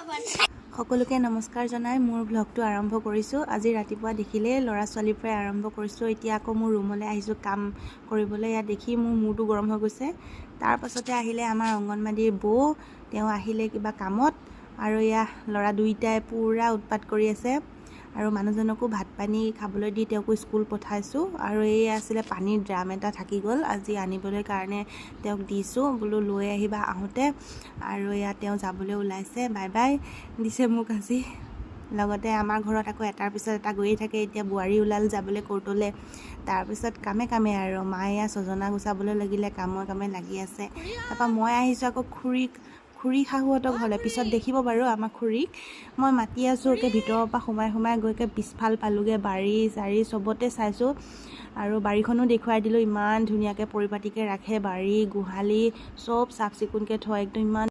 সকলোকে নমস্কাৰ জনাই মোৰ ভ্লগটো আৰম্ভ কৰিছোঁ। আজি ৰাতিপুৱা দেখিলেই ল'ৰা ছোৱালীৰ পৰাই আৰম্ভ কৰিছোঁ। এতিয়া আকৌ মোৰ ৰুমলৈ আহিছোঁ কাম কৰিবলৈ। ইয়াত দেখি মোৰ মূৰটো গৰম হৈ গৈছে। তাৰ পাছতে আহিলে আমাৰ অংগনবাদীৰ বৌ। তেওঁ আহিলে কিবা কামত আৰু এয়া ল'ৰা দুইটাই পূৰা উৎপাত কৰি আছে। আৰু মানুহজনকো ভাত পানী খাবলৈ দি তেওঁকো স্কুল পঠাইছোঁ। আৰু এই আছিলে পানীৰ ড্ৰাম এটা থাকি গ'ল, আজি আনিবলৈ কাৰণে তেওঁক দিছোঁ, বোলো লৈ আহিবা আহোঁতে। আৰু এয়া তেওঁ যাবলৈ ওলাইছে, বাই বাই দিছে মোক আজি। লগতে আমাৰ ঘৰত আকৌ এটাৰ পিছত এটা গৈয়ে থাকে। এতিয়া বোৱাৰী ওলাল যাবলৈ কোৰ্টলৈ। তাৰপিছত কামে কামে আৰু মায়ে এয়া ছজনা গুচাবলৈ লাগিলে, কামে কামে লাগি আছে। তাৰপৰা মই আহিছোঁ আকৌ খুৰীক, খুৰী শাহুহঁতৰ ঘৰলৈ। পিছত দেখিব বাৰু আমাৰ খুৰীক। মই মাতি আছোঁ, একে ভিতৰৰ পৰা সোমাই সোমাই গৈ একে পিছফাল পালোগৈ। বাৰী চাৰী চবতে চাইছোঁ আৰু বাৰীখনো দেখুৱাই দিলোঁ। ইমান ধুনীয়াকৈ পৰিপাটিকৈ ৰাখে, বাৰী গোহালি চব চাফ চিকুণকৈ থয় একদম ইমান।